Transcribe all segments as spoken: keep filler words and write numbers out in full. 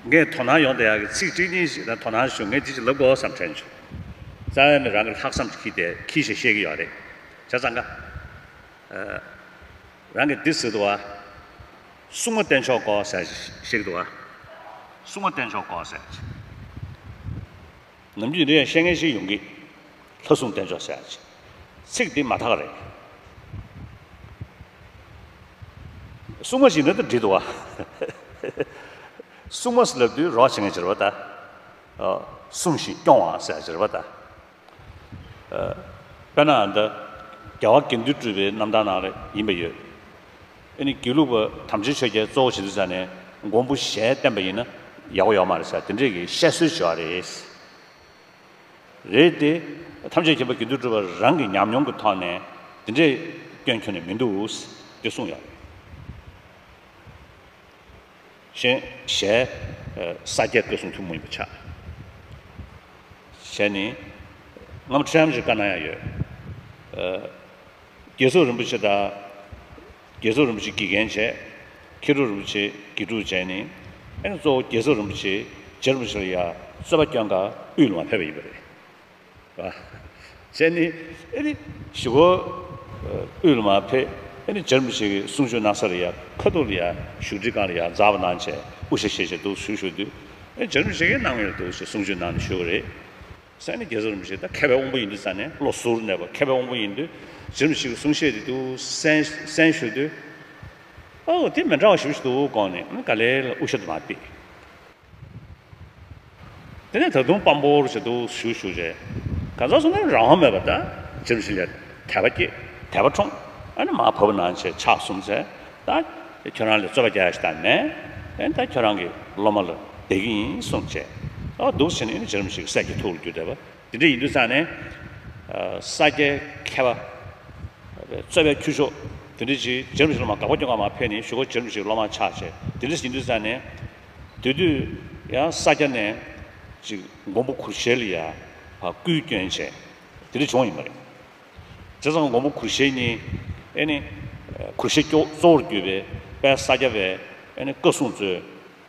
ངས་དོ་སྣང་ཡོང་བསྡད་ཡག་གི་ཚིག་གཅིག་གཉིས་ཤིག་དང་དོ་སྣང་ཞུ། ངས་འདི་ཞིག་ལབ་དགོས་བསམ་དྲན་བྱུང་། རྩ་བའི་མི་རང་གི་ལྷག་བསམ་ཅིག་འཁྱེར་ཏེ་འཁྱེར་ཞིག་བཤད་ཀྱི་ཡོད་རེད། བྱས་ཙང་ཀ་རང་གིས་འདི་ཟེར་འདུག་བ། སྲུང་མ་བསྟེན་ཆོག་གོ་ཟེར་བཤད་ཀྱི་འདུག་བ། སྲུང་མ་བསྟེན་ཆོག་གོ་ཟེར། ནམ་རྒྱུན་འདི་ཡང་བཤད་མཁན་ཞིག་ཡོང་གི། ལྷ་སྲུང་བསྟེན་ཆོག་ཟེར་ཡག་ཅིག་ཚིག་འདི་མ་དག་རེད། སྲུང་མ་ཞིག་ན་ད་འགྲིག་འདུག་བ། སྲུང་མ་ཟེར་ལབ་དུས་རོགས་བྱེད་མཁན་ཅིག་རེད་པ་ད། ཨ། སྲུང་ཞིང་སྐྱོང་བ་ཟེར་ཡག་ཅིག་རེད་པ་ད། ཨ། དཔེར་ན་འདི་རྒྱལ་བ་དགེ་འདུན་གྲུབ་པའི་རྣམ་ཐར་ནང་ལ་ཡིན་པ་ཡོད། ཨ་ནི་དགེ་ལུགས་པ་དམ་ཆོས་ཆོས་རྒྱལ་གཙོ་བོ་བྱེད་དུས་ཙ་ནས་མགོན་པོ་ཞལ་བསྟེན་པ་ཡིན་ན་ཡག་པོ་ཡོད་མ་རེད་ཟེར་དེ་འདྲས་ཀྱི་བཤད་སྲོལ་ཅིག་ཡོད་རེད། རེད་དེ། ཐམས་ཅད་མཁྱེན་པ་དགེ་འདུན་གྲུབ་པ་རང་གི་ཉམས་མྱོང་གི་ཐོག་ནས་དེ་འདྲས་སྐྱོན་ཁྱོན་ནས་མི་འདུག་དེ་གསུངས་ཡོད་རེད། གཞན་ཞལ་ས་སྐྱའི་བཀའ་སྲུང་ཐུན་མོང་ཡིན་པ་ཆགས། ཞལ་ནི་སྔ་མོ་ཁྲི་རབས་ཀྱི་བཀའ་གནང་ཡག་ཡོད། རྒྱལ་ཚབ་རིན་པོ་ཆེ་དང་། རྒྱལ་ཚབ་རིན་པོ་ཆེ་དགེ་རྒན་བྱས། མཁས་གྲུབ་རིན་པོ་ཆེ་དགེ་ཕྲུག་བྱས་ནས། ཨ་ནི་གཙོ་བོ་རྒྱལ་ཚབ་རིན་པོ་ཆེ་རྗེ་རིན་པོ་ཆེ་ལ་ཡ་རྩོད་པ་སྐྱོན་ག་དབུས་ལ་མར་ཕེབས་པ་ཡིན་པ་རེད། བྱས་ནས་ཨ་ནི་གཞུག་གུ་དབུས་ལ་མར་ཕེབས། ཨ་ནི་རྗེ་རིན་པོ་ཆེ་གི་གསུང་ཆོས་གནང་ས་ལ་ཡ་ཁ་ཐུག་ལ་ཡ་བཞུགས་ཁྲི་སྒང་ལ་ཡ་འཛེགས་པ་གནང་བྱས་དབུ་ཞྭ་བཞེས་བྱས་འདུག་བཞུགས་བཞུགས་དུས། ཨ་ནི་རྗེ་རིན་པོ་ཆེ་གིས་གནང་ཡོད་འདུག་ཅེས་གསུང་ཆོས་གནང་ནས་བཞུགས་པ་རེད། ཟེར་ནས་རྒྱལ་ཚབ་རིན་པོ་ཆེ་ད་མཁས་པའི་དབང་པོ་ཡིན་དུས་ཙ་ནས་བློ་གཟུར་གནས་པ་མཁས་པའི་དབང་པོ་ཡིན་དུས་རྗེ་རིན་པོ་ཆེ་གི་གསུང་བཤད་དེ་འདུག་གསན་གསན་ཞུ་དུས། ཨོ་དེ་མི་འདྲ་བ་ཞིག་ཞིག་འདུག་དགོངས་ནས་ཨ་ནི་ག་ལེར་ལ་དབུ་ཞྭ་དུ་མ་ཕུད། དེ་ནས་ད་དུང་དཔང་པོ་རུ་ཞིག་འདུག་ཞུ་ཞུ་རྗེས། གང་ཟག་སུ་ནས་རང་དབང་མེད་པ་ད་རྗེ་རིན་པོ་ཆེ་ལ་དད་པ་སྐྱེས་དད་པ་འཁྲུངས། ཨ་ནི་མར་བབས་གནང་བྱས་ཕྱག་གསུམ་མཛད། ད་ཁྱོད་རང་ལ་རྩོད་པ་རྒྱག་ཡག་ཞིག་ད་མེད། ཨ་ནི་ད་ཁྱོད་རང་གི་སློབ་མ་ལ་བསྡད་ཀྱི་ཡིན་གསུངས་བྱས། ཨ་འདུག་བྱས་ནས་ཨ་ནི་རྗེ་རིན་པོ་ཆེ་གི་སྲས་ཀྱི་ཐུགས་ལ་གྱུར་བསྡད་པ། དེ་འདྲ་ཡིན་དུས་ཙང་ནས། ས་སྐྱའི་མཁས་པ། རྩོད་པའི་ཁྱུ་མཆོག་དེ་འདྲ་ཅིག་རྗེ་རིན་པོ་ཆེ་ལ་མར་དགག་པ་སྐྱོན་ག་མར་ཕེབས་ནས་གཞུག་གུ་རྗེ་རིན་པོ་ཆེ་གི་སློབ་མ་ཆགས་བྱས་དེ་འདྲ་ཞིག་ཡིན་དུས་ཙང་ནས། དེ་དུས་ཡང་ས་སྐྱ་ནས་ཅིག་མགོན་པོ་གུ་ཤྲི་ལ་ཡ་སྐུའི་སྐྱོན་བྱས་དེ་འདྲ་བྱུང་ཡིན་པ་རེད། བྱས་ཙང་མགོན་པོ་གུ་ཤྲི་གཉིས་ཨེ་ནི། གུ་ཤྲི་གཙོ་བོར་གྱུར་པའི་དཔལ་ས་སྐྱ་པས་ཨེ་ནི་བཀའ་སྲུང་གཙོས།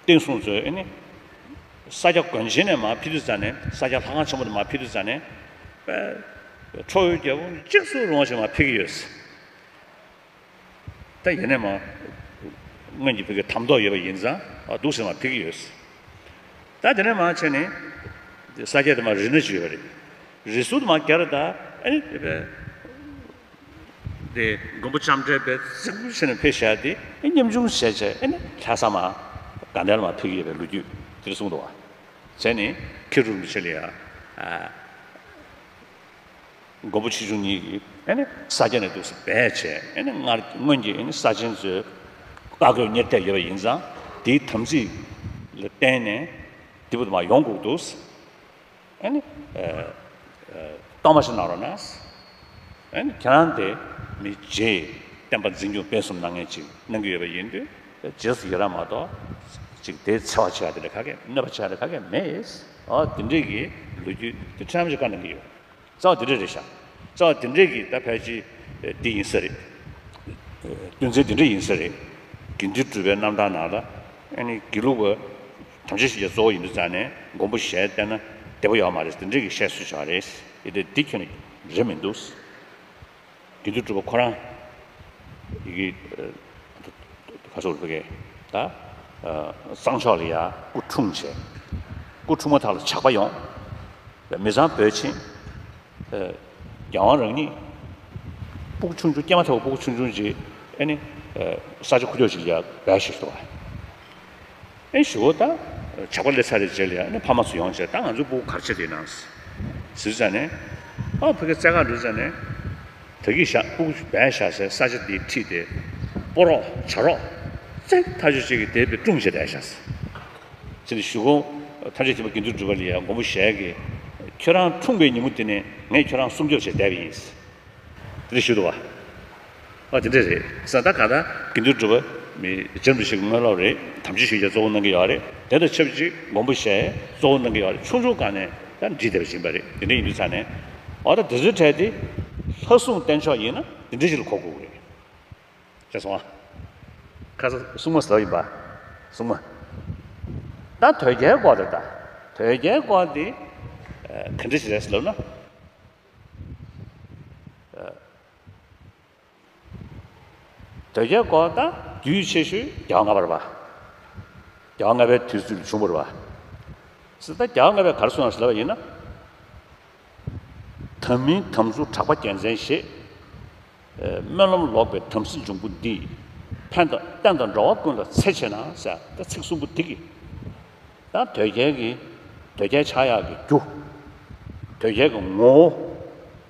བསྟན་སྲུང་གཙོས་ཨེ་ནི། ས་སྐྱ་དགོན་ཆེན་ནས་མར་ཕེབས་དུས་ཙ་ནས་ས་སྐྱ་ལྷ་ཁང་ཆེན་མོ་དུ་མར་ཕེབས་དུས་ཙ་ནས། དཔལ་ཁྲོ་བོའི་རྒྱལ་པོ་གཅིག་སུ་རུང་བ་ཞིག་མར་ཕེབས་ཀྱི་ཡོད། ད་ཡིན་ནའི་མར་སྔོན་གྱི་བོད་ཀྱི་དམ་ཐོག་ཡོད་པ་ཡིན་ཙང་ཨ་འདུག་ཟེར་མར་ཕེབས་ཀྱི་ཡོད། ད་དེ་ནས་མར་ཕྱིན་ནས་ས་སྐྱ་དེ་མར་རི་སྣ་ཅིག་ཡོད་པ་རེད། རི་ཟུར་དུ་མར་རྒྱ་ར་ད་ཨ་ནི་དེ་དཔེ། དེ་མགོན་པོ་ལྕམ་དྲལ་པའི་རྩིག་པོ་ཕྱེ་ནས་ཕེབས་བཞག་དེ་ཨེ་ཉམ་ཆུང་བྱས་བྱས་ཨེ་ནི་ལྷ་ས་མར་དགའ་ལྡན་ལ་མར་ཕེབས་ཀྱི་ཡོད་པའི་ལོ་རྒྱུས་དེར་གསུངས་འདུག་བ། བྱས་ནས་མཁས་གྲུབ་རིན་པོ་ཆེ་ལ་ཡ། མགོན་པོ་ཆེ་ཆུང་གཉིས་ཀྱིས་ཨེ་ནི་ས་སྐྱ་ནས་འདུག་སེ་སྦས་བྱས་ཨེ་ནི་སྔར་སྔོན་གྱི་ཨེ་ནི་ས་ཆེན་ཚོའི་བཀའ་བཀོད་གཉེར་གཏད་ཡོད་པ་ཡིན་ཙང་དེའི་དམ་ཚིག་ལ་བརྟེན་ནས་དེ་བུ་དུ་མར་ཡོང་དགོས་འདུག་ཨ་ནི། གཏོར་མ་ཞིག་གནང་རོགས་གནང་། ཨ་ནི་ཁྱེད་རང་དེ་མི་རྗེ་བསྟན་པ་འཛིན་སྐྱོང་སྤེལ་གསུམ་གནང་མཁན་ཅིག་གནང་གི་ཡོད་པ་ཡིན་དུས་རྗེས་སུ་ཡི་རང་མ་གཏོགས་ཅིག་དེ་འཚེ་བ་བྱེད་ཡ་དེ་འདྲ་ག་གེ་གནོད་པ་བྱེད་ཡ་དེ་ག་གེ་མེད། ཨོ་དེ་འདྲས་ཀྱི་ལོ་རྒྱུས་དེ་ཁྲམ་ཞིག་བཀའ་གནང་གི་ཡོད། རྩ་བ་དེ་འདྲས་རེད་ཤག་རྩ་བ་དེ་འདྲས་ཀྱི་ད་ཕལ་ཆེར་འདི་ཡིན་ས་རེད། རྒྱུ་མཚན་དེ་འདྲ་ཡིན་ས་རེད། དགེ་འདུན་གྲུབ་པའི་རྣམ་ཐར་ནང་ལ་ཨ་ནི་དགེ་ལུགས་པ་དམ་ཆོས་ཞིག་གཙོ་བོ་ཡིན་དུས་ཙང་ནས་མགོན་པོ་ཞལ་བསྟན་ན་བདེ་པོ་ཡོད་མ་རེད་དེ་འདྲ་གི་བཤད་སྲོལ་ཞིག་རེད། ཡིན་དུས་འདི་ཁྱོན་ནས་རེད་མི་འདུག་དགེ་འདུན་གྲུབ་པ་ཁོ་རང་ཡི་གེ་ཁ་སོགས་རུ་ཕ་གི་ད་གཙང་ཕྱོགས་ལ་ཡ་སྐུ་འཁྲུངས་བྱས། སྐུ་འཁྲུངས་མ་ཐག་ལ་ཇག་པ་ཡོང་། མི་ཚང་བོས་ཕྱིན། རྒྱལ་དབང་རང་ཉིད་སྤུ་གུ་ཆུང་ཆུང་སྐྱེས་མ་ཐག་པ་སྤུ་གུ་ཆུང་ཆུང་ཅིག་ཨ་ནི་ས་ཆ་ཁུག་ཀྱོག་ཅིག་ཡ་སྦས་ཞིག་འདུག་ཨ་ནི་ཞུ་བ་ད་ཇག་པ་སླེབས་ཚར་རེད་རྗེས་ལ་ཡ་ཨ་ནི་ཕ་མ་ཚོ་ཡོང་བྱས་ད་ང་ཚོའི་སྤུ་གུ་ག་རེ་བྱས་བསྡད་ན་ཟེར་ཙང་ནས་ཨ་ཕ་གི་རྩེ་ཁ་འགྲོ་ཙང་ནས་ད་གིན་བཞག་སྤུ་གུ་སྦས་བཞག་ཟེར་ས་ཆ་འདི་ཁྲིད་དེ་སྤོ་རོགས་བྱ་རོགས་རྩེ་ཐག་ཆོད་ཅིག་གིས་དེ་བས་སྲུང་བྱས་བསྡད་བཞག་ཟེར། ཅེས་ཞུ་ཁོང་ཐམས་ཅད་མཁྱེན་པ་དགེ་འདུན་གྲུབ་པ་ལ་ཡང་མགོན་པོ་ཞལ་གྱིས་ཁྱོད་རང་འཁྲུངས་པའི་ཉིན་མོ་དེ་ནས་ངས་ཁྱོད་རང་སྲུང་སྐྱོབ་བྱས་བསྡད་པ་ཡིན། དེ་འདྲ་ཞུ་འདུག་བ། ཨ་དེ་འདྲ་རེད་ས་ད་ག་ད་དགེ་འདུན་གྲུབ་པ་མི་རྗེ་རིན་པོ་ཆེ་གི་དངོས་སློབ་རེད། དམ་ཆོས་ཞུ་རྒྱ་གཙོ་བོ་གནང་གི་ཡོད་རེད། དེ་དང་ཆབས་ཅིག་མགོན་པོ་ཞལ་གཙོ་བོ་གནང་གི་ཡོད་རེད། ཆུང་ཆུང་སྒང་ནས་ད་འདྲིས་བསྡད་པ་ཡིན་པ་རེད། དེ་འདྲ་ཡིན་དུས་ཙང་ནས་ཨ་ད་དེ་ཚོའི་གྲས་དེ་ལྷ་སྲུང་བསྟེན་ཆོག་ཡིན་ན་དེ་འདྲ་ཞིག་ལ་གོ་དགོས་ཀྱི་རེད། ཅེས་གསུངས་པ། ཁ་ས་སྲུང་མ་ཟེར་བ་ཡིན་པ། སྲུང་མ། ད་དོལ་རྒྱལ་སྐོར་དེ། ད་དོལ་རྒྱལ་སྐོར་དེ་ག་འདྲ་ཞིག་རེད་ཟེར་ལབ་ན། དོལ་རྒྱལ་སྐོར་ད་རྒྱུས་ཆེ་ཤོས་རྒྱལ་བ་ལྔ་པ་རེད་པ། རྒྱལ་བ་ལྔ་པའི་དུས་ཚོད་ལ་བྱུང་བ་རེད་པ། ཟེར་ད་རྒྱལ་བ་ལྔ་པས་ག་རེ་གསུངས་ཡོད་ཟེར་ལབ་པ་ཡིན་ན། དམ་མིན་དམ་ཚུལ་གྲགས་པ་རྒྱལ་མཚན་ཞེས། སྨོན་ལམ་ལོག་པའི་དམ་སྲི་འབྱུང་པོ་འདི། ཕན་དང་བསྟན་དང་འགྲོ་བ་ཀུན་ལ་འཚེ་ཆེ་ན་ཟེར་ད་ཚིག་གསུམ་པོ་འདི་གིས། ད་དོལ་རྒྱལ་གྱི་དོལ་རྒྱལ་ཆགས་ཡག་གི་རྒྱུ། དོལ་རྒྱལ་གྱི་ངོ་བོ།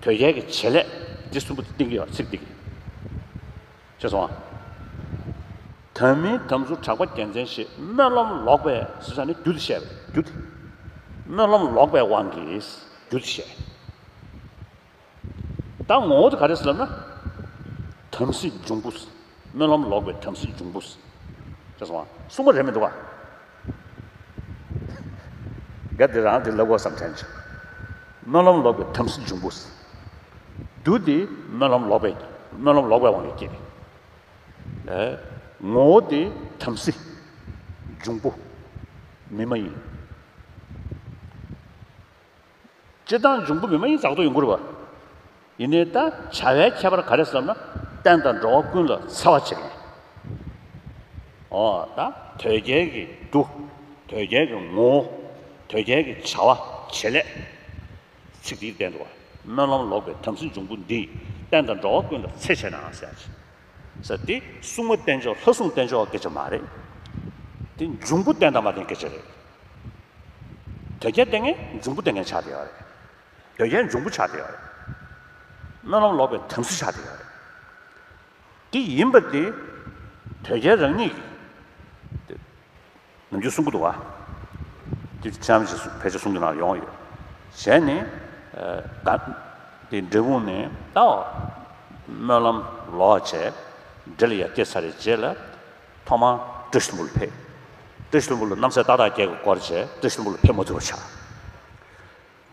དོལ་རྒྱལ་གྱི་བྱེད་ལས་འདི་གསུམ་པོ་འདི་སྟོན་གྱི་ཡོད་ཚིག་འདི་གིས། ཤེས་སོང་ཨ། དམ་མིན་དམ་ཚུལ་གྲགས་པ་རྒྱལ་མཚན་ཞེས་སྨོན་ལམ་ལོག་པའི་ཟེར་ས་ནི་རྒྱུ་དེ་བཤད་པ་རྒྱུ་དེ། སྨོན་ལམ་ལོག་པའི་དབང་གིས་རྒྱུ་དེ་བཤད། ད་ངོ་བོ་དེ་ག་རེ་ཟེར་ལབ་ན། དམ་སྲི་འབྱུང་པོ། སྨོན་ལམ་ལོག་པའི་དམ་སྲི་འབྱུང་པོ། ཤེས་སོང་ཨ། གསུངས་པ་རེད་མི་འདུག་ག་ག་དེ་རང་དེ་ལབ་དགོས་བསམ་དྲན་བྱུང་། སྨོན་ལམ་ལོག་པའི་དམ་སྲི་འབྱུང་པོ། རྒྱུ་དེ་སྨོན་ལམ་ལོག་པའི་སྨོན་ལམ་ལོག་པའི་དབང་གིས་སྐྱེས། ཨེ། ངོ་བོ་དེ་དམ་སྲི། འབྱུང་པོ། མི་མ་ཡིན། སྤྱིར་བཏང་འབྱུང་པོ་མི་མ་ཡིན་ཙག་ཏུ་ཡོང་གི་རེད་པ། ཡིན་ནའི་ད་བྱ་བའི་ཁྱད་པར་ག་རེ་ཟེར་ན་བསྟན་དང་འགྲོ་བ་ཀུན་ལ་འཚེ་བ་བྱེད་མཁན། ཨོ་ད་དོལ་རྒྱལ་གྱི་རྒྱུ། དོལ་རྒྱལ་གྱི་ངོ་བོ། དོལ་རྒྱལ་གྱི་བྱ་བ་བྱེད་ལས། ཚིག་འདིས་བསྟན་འདུག་པ། སྨོན་ལམ་ལོག་པའི་དམ་སྲི་འབྱུང་པོ་འདི། བསྟན་དང་འགྲོ་བ་ཀུན་ལ་འཚེ་ཆེ་ན་ཟེར་ཡ་ཅིག་ཟེར་དེ་སྲུང་མ་བསྟེན་ཕྱོགས་ལྷ་སྲུང་བསྟེན་ཕྱོགས་སྐད་ཆ་མ་རེད། དེ་འབྱུང་པོ་བསྟེན་དང་མ་བསྟེན་སྐད་ཆ་རེད། དོལ་རྒྱལ་བསྟེན་མཁན་འབྱུང་པོ་བསྟེན་མཁན་ཆགས་བསྡད་ཡོད་རེད། དོལ་རྒྱལ་འབྱུང་པོ་ཆགས་བསྡད་ཡོད་རེད། སྨོན་ལམ་ལོག་པའི་དམ་སྲི་ཆགས་བསྡད་ཡོད་རེད། དེ་ཡིན་པ་དེ་དོལ་རྒྱལ་རང་ཉིད་ཀྱིས་ནམ་རྒྱུན་གསུང་གི་འདུག་བ། དེ་ཆ་མི་ཆ་ཕལ་ཆེར་གསུང་རྒྱུ་ནང་ཡོང་ཡོད། བྱས་ནས་ད་དེ་འབྲས་སྤུངས་ནས་ད་སྨོན་ལམ་ལོག་བྱས་འབྲས་ལ་ཡར་སྐྱེས་ཚར་བའི་རྗེས་ལ་ཐོག་མར་བཀྲ་ཤིས་ལྷུན་པོ་ལ་ཕེབས། བཀྲ་ཤིས་ལྷུན་པོ་ལ་རྣམ་སྲས་ཏག་ཏག་བརྒྱད་ཀྱིས་བསྐོར་བྱས་བཀྲ་ཤིས་ལྷུན་པོ་ལ་ཕེབས་མ་ཐུབ་པ་ཆགས།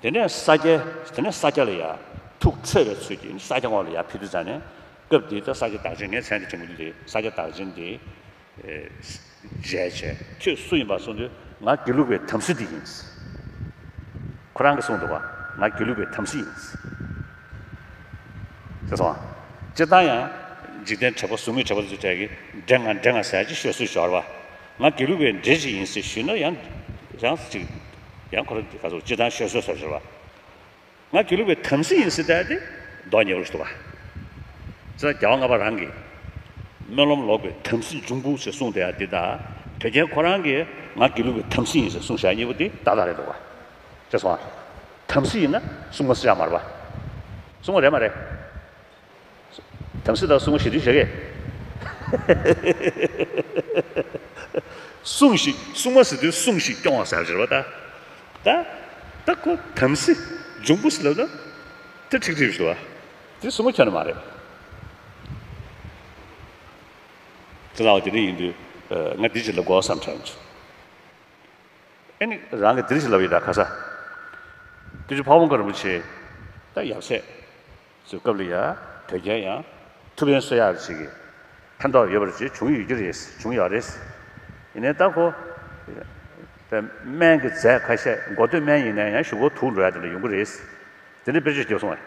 དེ་ནས་ས་སྐྱ། དེ་ནས་ས་སྐྱ་ལ་ཡར་ཐུགས་ཁྲོས་པའི་ཚུལ་གྱིས་ས་སྐྱ་ངོས་ལ་ཡར་ཕེབས་དུས་ཙང་ནས་སྐབས་དེའི་ད་ས་སྐྱ་བདག་ཆེན། ངའི་མཚན་དེ་དྲན་གྱི་འདུག་དེ་ས་སྐྱ་བདག་ཆེན་དེ་མཇལ་བྱས། ཁྱོད་སུ་ཡིན་པ་གསུངས་དུས་ང་དགེ་ལུགས་པའི་དམ་སྲི་དེ་ཡིན། ཁོ་རང་གིས་གསུངས་འདུག་པ། ང་དགེ་ལུགས་པའི་དམ་སྲི་ཡིན། ཤེས་སོང་ཨ། སྤྱིར་བཏང་ཡང་འཇིག་རྟེན་དྲེགས་པ་གཟུགས་མེད་དྲེགས་པ་ཚོའི་གྲས་ཀྱིས་འདྲེ་ང་འདྲེ་ང་ཟེར་ཡ་ཅིག་ཤོད་སྲོལ་ཡོད་རེད་པ། ང་དགེ་ལུགས་པའི་འདྲེ་ཅིག་ཡིན་ཟེར་ཞུས་ན་ཡང་ཡང་ཅིག་ཡང་ཁོ་རང་ག་ཚོད་སྤྱིར་བཏང་ཤོད་སྲོལ་ཟེར་བ་རེད་པ། ང་དགེ་ལུགས་པའི་དམ་སྲི་ཡིན་ཟེར་བསྡད་དེ་མདོག་ཉེས་པོ་ཞིག་འདུག་པ། ཟེར་ན་རྒྱལ་བ་ལྔ་པ་རང་གིས་སྨོན་ལམ་ལོག་པའི་དམ་སྲི་འབྱུང་པོ་ཞེས་གསུངས་བསྡད་ཡ་འདི་དང་། དོལ་རྒྱལ་ཁོ་རང་གིས་ང་དགེ་ལུགས་པའི་དམ་སྲི་ཡིན་ཟེར་གསུངས་བཞག་གཉིས་པོ་འདི་ཏག་ཏག་རེད་འདུག་པ། ཤེས་སོང་ཨ། དམ་སྲི་ཡིན་ན་སྲུང་མ་སྲི་ཆ་མ་རེད་པ། སྲུང་མ་རེད་མ་རེད། དམ་སྲི་དང་སྲུང་མ་ཞེ་དྲིས་བྱེད་ཀྱི། སྲུང་ཞིག་སྲུང་མ་ཟེར་དུས་སྲུང་ཞིག་སྐྱོང་བ་ཟེར་བ་ཅིག་རེད་པ་ད། ད། ད་ཁོ་དམ་སྲི་འབྱུང་པོ་ཟེར་ལབ་ན། དེ་ཁྲིག་ཁྲིག་རེད་པ། དེ་སྲུང་མ་ཁྱོན་ནས་མ་རེད། དེ་ལའང་དེ་འདྲ་ཡིན་དུས་ང་འདི་ཅིག་ལབ་དགོས་བསམ་དྲན་བྱུང་། ཨེ་ནི་རང་གིས་འདི་འདྲ་ཞིག་ལབ་ཡོད་ད་ཁ་ས། དུས་ཀྱི་འཕགས་པ་སྒང་རིན་པོ་ཆེ་ད་ཡབ་སྲས་ཚོའི་སྐབས་ལ་ཡ་དོལ་རྒྱལ་ཡང་ཐུབ་དབང་གསོལ་ཡག་ཅིག་གི་ཕན་ཐོགས་ཡོད་པ་ཅིག་བྱུང་ཡོད་ཀྱི་རེད། བྱུང་ཡོད་རེད། ཡིན་ནའི་ད་ཁོ་སྨན་གྱི་རྫས་ཁ་ཤས་མགོ་ཐོད་སྨན་ཡིན་ན་ཡང་གཞུག་གུ་དུག་འགྲོ་ཡ་དེ་འདྲ་ཡོང་གི་རེད། དེ་འདྲ་དཔེ་ཆ་རྒྱབ་སོང་བས།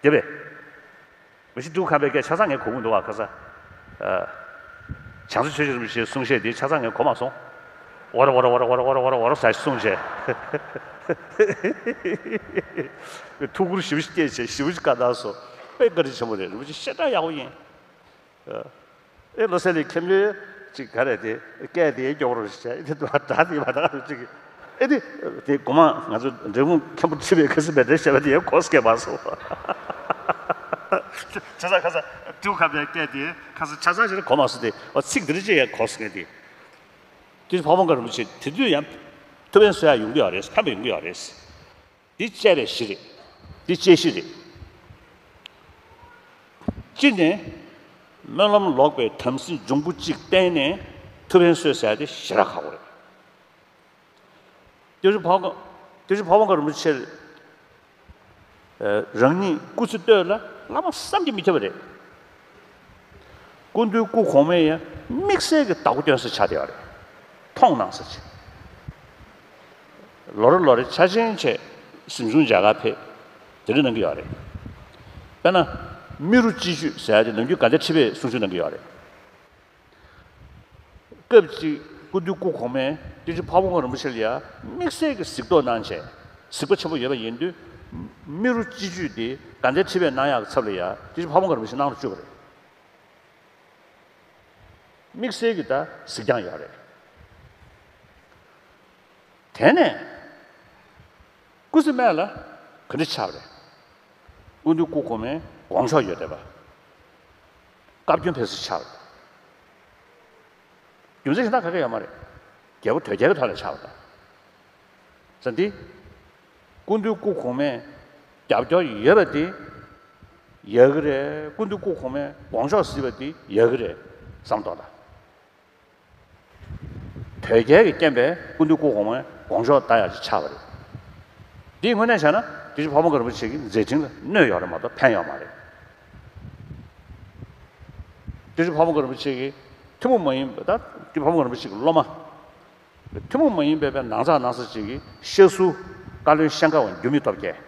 རྒྱབ་པས། མ་གཞི་ཏུའུ་ཁང་པའི་སྐད་ཆ་ཚང་ངས་གོ་གི་འདུག་བ་ཁ་ས། ཨ། བྱང་ཆུབ་ཆོས་རྗེ་རིན་པོ་ཆེའི་གསུང་བཤད་འདི་ཆ་ཚང་ངས་གོ་མ་སོང་། ཝར་ཝར་ཝར་ཟེར་གསུངས་བྱས། ཐུགས་ཁུར་ཞེ་པོ་ཅིག་བསྐྱེད་བྱས་ཞེ་པོ་ཅིག་བཀའ་གནང་སོང་། དཔེ་བཀའ་དྲིན་ཆེན་པོ་རེད། རིན་པོ་ཆེ་བཤད་གྲྭ་ཡག་པོ་ཡིན། ཨ། ཨེ་བློ་གསལ་གླིང་མཁན་པོས་ཅིག་ག་རེ་དེ་སྐད་དེ་སྐྱོ་པོ་རེད་ཟེར། ཨེ་དེ་འདྲ་དེ་མ་གཏོགས་ཅིག་ཨེ་དེ་དེ་གོང་མ་ང་ཚོ་འབྲས་སྤུངས་མཁན་པོ་ཁྲི་པའི་ཁ་སང་བའི་འདྲ་བཤད་པ་དེ་ཡང་གོ་སྐད་མ་སོང་། ཆ་ཚང་ཁ་སང་ཏུའུ་ཁང་པའི་སྐད་དེ་ཁ་སང་ཆ་ཚང་ཞིག་ལ་གོ་མ་སོང་སྟེ། ཨོ་ཚིག་འདི་འདྲ་ཅིག་ཡང་གོ་སོང་ངས་དེ། དེ་འཕགས་པ་སྒང་རིན་པོ་ཆེ་དེ་དུས་ཡང་ཐུབ་དབང་གསོལ་ཡག་ཡོང་གི་ཡོད་རེད། ཕན་པ་ཡོང་གི་ཡོད་རེད། འདི་དཔྱད་པའི་གཞི་རེད། འདི་དཔྱད་གཞི་རེད། གཅིག་ནས་སྨོན་ལམ་ལོག་པའི་དམ་སྲི་འབྱུང་པོ་གཅིག་བསྟེན་ནས་ཐུབ་དབང་གསོལ་ཟེར་ཡ་དེ་ཞེ་དྲག་ཁག་པོ་རེད། དེ་བཞིན་འཕགས་པ་དེ་བཞིན་འཕགས་པ་སྒང་རིན་པོ་ཆེ་རང་ཉིད་སྐུ་ཚེ་སྟོད་ལ་བླ་མ་བསམ་གྱིས་མི་ཁྱབ་པ་རེད། སྐུ་མདུན་སྐུ་གོང་མས་ཡང་དམིགས་བསལ་གྱི་བདག་པོ་སྐྱོན་ས་ཆགས་བསྡད་པ་རེད། མཐོང་གནང་ས་ཆེ། ལོ་རེ་ལོ་རེ་འཆར་ཅན་བྱས་གཟིམ་ཆུང་མཇལ་ཁར་ཕེབས། དེ་འདྲ་གནང་གི་ཡོད་རེད། དཔེར་ན། རྨེ་རུ་སྤྱི་ཆོས་ཟེར་ཡ་དེ་ནམ་རྒྱུན་དགའ་ལྡན་ཁྲི་པས་གསུང་ཆོས་གནང་གི་ཡོད་རེད། སྐབས་གཅིག་སྐུ་མདུན་སྐུ་གོང་མས་སྐྱབས་རྗེ་ཕ་བོང་ཁ་རིན་པོ་ཆེ་ལ་ཡ་དམིགས་བསལ་གྱི་གཟིགས་རྟོག་གནང་བྱས། གཟིགས་པ་ཆེན་པོ་ཡོད་པ་ཡིན་དུས། རྨེ་རུ་སྤྱི་ཆོས་དེ་དགའ་ལྡན་ཁྲི་པས་གནང་ཡག་གི་ཚབ་ལ་ཡ་སྐྱབས་རྗེ་ཕ་བོང་ཁ་རིན་པོ་ཆེ་གནང་རུ་བཅུག་པ་རེད། དམིགས་བསལ་གྱི་ད་གཟིགས་རྒྱང་ཡོད་རེད། དེ་ནས་སྐུ་ཚེ་སྨད་ལ་ག་འདྲ་ཆགས་པ་རེད། སྐུ་མདུན་སྐུ་གོང་མའི་དགོངས་ཕྱོགས་ཡོད་བསྡད་པ། བཀའ་བཀྱོན་ཕེབས་སུ་ཆགས་པ། རྒྱུ་མཚན་གཞན་དག་ག་གེ་ཡོད་མ་རེད། རྒྱལ་པོ་དོལ་རྒྱལ་གྱི་ཐོག་ལ་ཆགས་པ་དང་། ས་འདི། སྐུ་མདུན་སྐུ་གོང་མས་རྒྱབ་སྐྱོར་ཡོད་པ་དེ་ཡག་གི་རེད། སྐུ་མདུན་སྐུ་གོང་མས་དགོངས་ཕྱོགས་གཟིགས་པ་དེ་ཡག་གི་རེད་བསམ་མདོག་ལ། དོལ་རྒྱལ་གྱི་རྐྱེན་པས་སྐུ་མདུན་སྐུ་གོང་མའི་དགོངས་ཕྱོགས་ལྟ་ཡག་ཅིག་ཆགས་པ་རེད། འདིའི་དངོས་གནས་བྱས་ན་སྐྱབས་རྗེ་ཕ་བོང་ཁ་རིན་པོ་ཆེ་གི་མཛད་འཕྲིན་ལ་གནོད་ཡོད་རེད་མ་གཏོགས་ཕན་ཡོད་མ་རེད། སྐྱབས་རྗེ་ཕ་བོང་ཁ་རིན་པོ་ཆེ་གིས་ཐུན་མོང་མ་ཡིན་པ་ད་སྐྱབས་རྗེ་ཕ་བོང་ཁ་རིན་པོ་ཆེ་གི་སློབ་མ། ཐུན་མོང་མ་ཡིན་པའི་དཔེ་ནང་ཚགས་ནང་ས་ཅིག་གི་ཤ་ཟུར་བཀའ་བློན་ཤང་ཀ་བ་འགྱུར་མེད་སྟོབས་རྒྱས།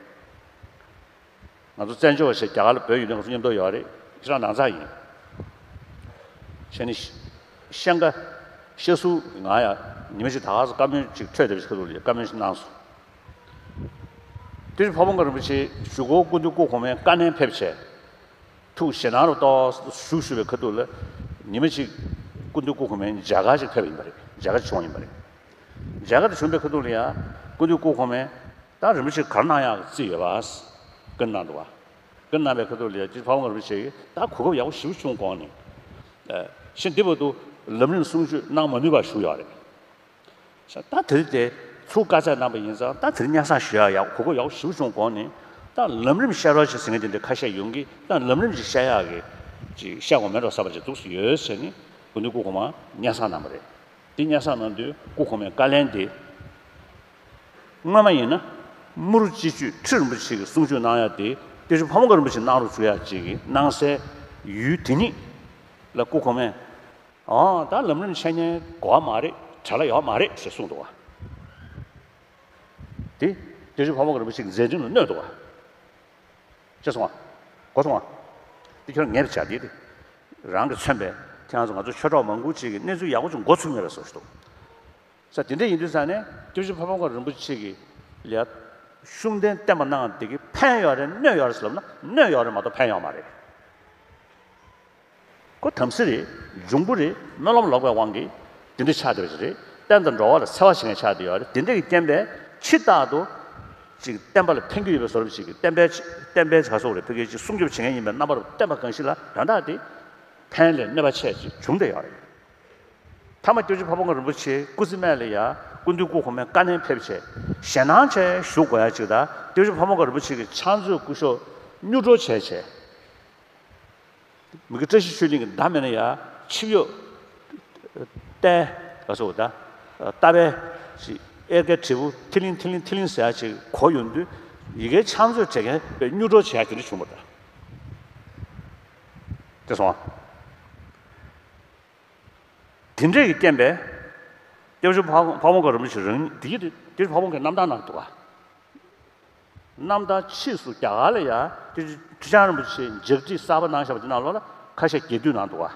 ང་ཚོ་བཙན་བྱོལ་བ་ཞིག་རྒྱ་གར་ལ་བོད་ཡོད་དུས་ང་ཚོ་མཉམ་དུ་ཡོད་རེད། ཁྱེད་རང་ནང་ཚགས་ཡིན། བྱས་ནས་ཤང་ཀ་ཤ་ཟུར་ང་ཡང་ཉི་མ་ཞིག་ད་ག་སེ་བཀའ་མོལ་ཅིག་འཕྲོད་བསྡད་པ་ཞིག་ཁ་ཐུག་ལ་བཀའ་མོལ་ཞིག་གནང་སོང་། སྐྱབས་རྗེ་ཕ་བོང་ཁ་རིན་པོ་ཆེ་གཞུག་གུ་སྐུ་མདུན་སྐུ་གོང་མའི་བཀའ་ནན་ཕེབས་བྱས། ཐུགས་ཞེད་སྣང་རུ་ཏོག་ཙམ་ཞུགས་ཞུགས་པའི་ཁ་ཐུག་ལ་ཉི་མ་གཅིག་སྐུ་མདུན་སྐུ་གོང་མའི་མཇལ་ཁ་ཅིག་ཕེབས་པ་ཡིན་པ་རེད། མཇལ་ཁ་ཅིག་བྱུང་བ་ཡིན་པ་རེད། མཇལ་ཁ་དེ་བྱུང་པའི་ཁ་ཐུག་ལ་ཡང་སྐུ་མདུན་སྐུ་གོང་མས་ད་རིན་པོ་ཆེ་ག་རེ་གནང་ཡག་རྩིས་ཡོད་པ། བཀའ་གནང་འདུག་བ། བཀའ་གནང་པའི་ཁ་ཐུག་ལ་ཡང་སྐྱབས་རྗེ་ཕ་བོང་ཁ་རིན་པོ་ཆེ་གིས་ད་གོ་སྐབས་ཡག་པོ་ཞེ་པོ་བྱུང་དགོངས་ནས། ཨ། ཤིང་འདི་བར་དུ་ལམ་རིམ་གསུང་ཆོས་གནང་མ་ནུས་པར་བཞུགས་ཡོད་རེད། ད་དེ་རིང་དེ་ཚུར་བཀའ་སྩལ་གནང་པ་ཡིན་ཙང་ད་དེ་རིང་སྙན་སེང་ཞུ་ཡག་ཡག་གོ་སྐབས་ཡག་པོ་ཞེ་པོ་བྱུང་དགོངས་ནས། ད་ལམ་རིམ་བཤད་རོགས་ཞེས་ཟེར་མཁན་དེ་འདྲ་ཁ་ཤས་ཡོང་གི། ད་ལམ་རིམ་ཅིག་བཤད་ཡག་གི་ཅིག་བཤད་དགོས་མེད་འགྲོ་བསམ་པ་ཅིག་འདུག་སེ་ཡོད་ཟེར་ནས་སྐུ་མདུན་སྐུ་གོང་མར་སྙན་སེང་གནང་བ་རེད། དེ་སྙན་སེང་གནང་དུས་སྐུ་གོང་མའི་བཀའ་ལན་དེ། སྔོན་མ་ཡིན་ན་རྨེ་རུ་སྤྱི་ཆོས་ཁྲི་རིན་པོ་ཆེ་གིས་གསུང་ཆོས་གནང་ཡག་དེ་སྐྱབས་རྗེ་ཕ་བོང་ཁ་རིན་པོ་ཆེ་གནང་རོགས་བྱུང་ཡག་ཅིག་གི་གནང་སའི་ཡུལ་དེ་ཉིད་ལ་སྐུ་གོང་མས། ཨང་། ད་ལམ་རིམ་འཆད་ཉན་དགོས་པ་མ་རེད། བྲེལ་བ་ཡོད་མ་རེད་ཞེས་གསུངས་འདུག་བ། དེ་སྐྱབས་རྗེ་ཕ་བོང་ཁ་རིན་པོ་ཆེ་གི་མཛད་འཕྲིན་ལ་གནོད་འདུག་བ། ཤེས་སོང་བ། གོ་སོང་བ། དེ་ཁྱོད་ངས་བྱ་དེ་དེ། རང་གིས་མཚོན་པའི་ཁྱེད་རང་ཚོ་ང་ཚོ་ཆོས་གྲོགས་མང་པོ་ཅིག་གིས་གནས་ཚུལ་ཡག་པོ་ཅིག་མགོ་ཚོས་མེད་པའི་བཟོ་ཞིག་འདུག་ས། དེ་འདྲ་ཡིན་དུས་ཙང་ནས་སྐྱབས་རྗེ་ཕ་བོང་ཁ་རིན་པོ་ཆེ་གིས་ལ་ཤུགས་ལྡན་བསྟན་པ་གནང་བ་དེ་གིས་ཕན་ཡོད་རེད་གནོད་ཡོད་རེད་ཟེར་ལབ་ན་གནོད་ཡོད་རེད་མ་གཏོགས་ཕན་ཡོད་མ་རེད། ཁོ་དམ་སྲི་རེད། འབྱུང་པོ་རེད། སྨོན་ལམ་ལོག་པའི་དབང་གིས་དེ་འདྲ་ཆགས་བསྡད་པ་ཞིག་རེད། བསྟན་དང་འགྲོ་བ་ལ་འཚེ་བ་བྱེད་མཁན་ཆགས་བསྡད་ཡོད་རེད། དེ་འདྲ་གི་རྐྱེན་པས་ཕྱི་ལྟར་དུ་ཅིག་བསྟན་པ་ལ་ཕན་གྱི་ཡོད་པའི་བཟོ་འདྲ་ཅིག་གིས་བསྟན་པའི་བསྟན་པའི་ག་སོགས་རེད། ཕ་གིའི་ཅིག་སྲུང་སྐྱོབ་བྱེད་མཁན་ཡིན་པའི་རྣམ་པ་རུ་བསྟན་པ་གང་ཞིག་ལ་དོན་དག་དེ་ཕན་ལས་གནོད་པ་ཆེ་ཅིག་བྱུང་བསྡད་ཡོད་རེད། མཐའ་མ་སྐྱབས་རྗེ་ཕ་བོང་ཁ་རིན་པོ་ཆེ་སྐུ་ཚེ་སྨད་ལ་ཡ་སྐུ་མདུན་སྐུ་གོང་མའི་བཀའ་ནན་ཕེབས་བྱས་ཞེད་སྣང་བྱས་བཞུགས་དགོས་ཡ་ཅིག་དང་། སྐྱབས་རྗེ་ཕ་བོང་ཁ་རིན་པོ་ཆེ་གི་ཕྱག་མཛོད་སྐུ་ཞབས་གཉུག་སྒྲོལ་བྱས་བྱས། མི་དགེ་བཀྲ་ཤིས་ཆོས་གླིང་གི་མདའ་མེད་ན་ཡ་ཆིབས་གཡོག་རྟའི་ག་སོགས་ད་རྟ་པའི་ཅིག་གཡེར་ཁའི་དྲིལ་བུ་ཐིང་ལིང་ཐིང་ལིང་ཐིང་ལིང་ཟེར་ཡ་ཅིག་གོ་ཡོང་དུས་ཡ་གིའི་ཕྱག་མཛོད་བྲེག་མཁན་དཔེ་གཉུག་སྒྲོལ་བྱེད་ཡ་དེ་འདྲ་བྱུང་བ་འདྲ། དེ་སོང་ཨ། དེ་འདྲས་ཀྱི་རྐྱེན་པས། སྐྱབས་རྗེ་ཕ་ཕ་བོང་ཁ་རིན་པོ་ཆེ་རང་དེ་ཡིན་དེ་ཕ་བོང་ཁའི་རྣམ་ཐར་ནང་འདུག་ག། རྣམ་ཐར་ཕྱིས་སུ་རྒྱ་གར་ལ་ཡ་སྐྱབས་རྗེ་ཁྲི་བྱང་རིན་པོ་ཆེས་ལྗགས་ཁྲིད་གསར་པ་གནང་བཞག་པ་དེ་ནང་ལོགས་ལ་ཁ་ཤས་རྒྱས་བསྡུས་ནང་འདུག་ག།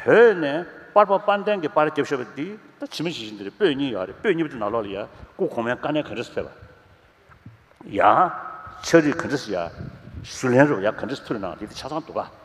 བོད་ནས་པར་པ་དཔལ་ལྡན་གྱིས་པར་བརྒྱབ་བཞག་པ་འདི་ད་ཇི་མ་ཇི་བཞིན་དེ་རེད། པོད་གཉིས་ཡོད་རེད། པོད་གཉིས་པ་དེ་ནང་ལོགས་ལ་ཡ་སྐུ་གོང་མའི་བཀའ་ནན་ག་འདྲས་སེ་ཕེབས་པ། ཡང་ཕྱག་བྲིས་ག་འདྲས་སེ་ཡ། ཞུ་ལན་རུ་ཡ་ག་འདྲས་སེ་ཕུལ་ནའང་དེ་དེ་ཆ་ཚང་འདུག་ག།